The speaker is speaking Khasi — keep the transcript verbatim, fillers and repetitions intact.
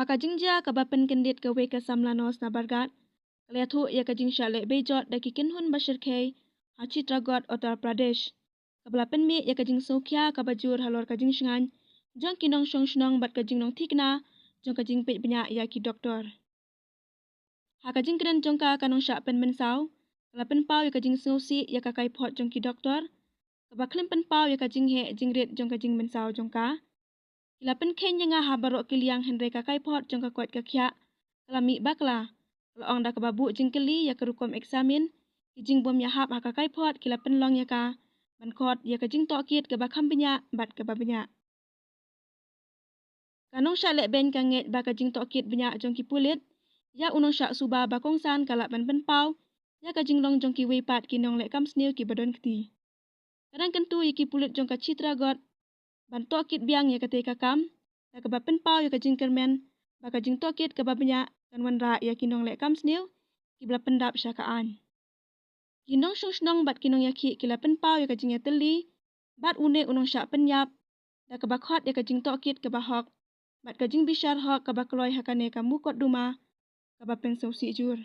Ka jingjia kaba pynkyndit kawei ka samla nurse na Barghat ka la ïathuh ïa ka jingshah leh beijot da ki kynhun ba shyrkhei ha Chittagong, Uttar Pradesh, kaba la pynmih ïa ka jingsngewkhia kaba jur halor ka jingshngaiñ jong ki nongshong shnong bad ka jingnongthikna jong ka jingpeit bniah ïa ki doktor. Ha ka jingkren jong ka, ka nongshah pynmynsaw ka la pynpaw ïa ka jingsngewsih ïa ka kaiphod jong ki doktor, kaba khlem pynpaw ïa ka jingheh jingrit jong ka jingmynsaw jong ka. Ki la pynkheiñ ïa nga ha baroh ki liang, hynrei ka kaiphod jong ka koit ka khiah ka la mih bakla. Ka la ong da kaba buh jingkylli ïa ka rukom eksamin, ki jingbym ïahap ha ka kaiphod ki la pynlong ïa ka ban khot ïa ka jingtohkit kaba kham bniah bad kaba bniah. Ka nongshah lehbeiñ ka ngeit ba ka jingtohkit bniah jong ki pulit ïa u nongshah suba ba kongsan ka lah ban pynpaw ïa ka jinglong jong kiwei pat ki nongleh kam sniew kiba don kti. Ka dang kyntu ïa ki pulit jong ka Chittagong ban tohkit biang ïa katei ka kam, da kaba pynpaw ïa ka jingkyrmen ba ka jingtohkit kaba bniah kan wanrah ïa ki nongleh kam sniew kiba la pyndap sha ka aiñ. Ki nongshong shnong bad ki nongïakhih ki la pynpaw ïa ka jingïatylli bad une u nongshah pynïap, da kaba khot ïa ka jingtohkit kaba hok bad ka jingbishar hok kaba kloi ha kane ka mukotduma kaba pynsngewsih jur.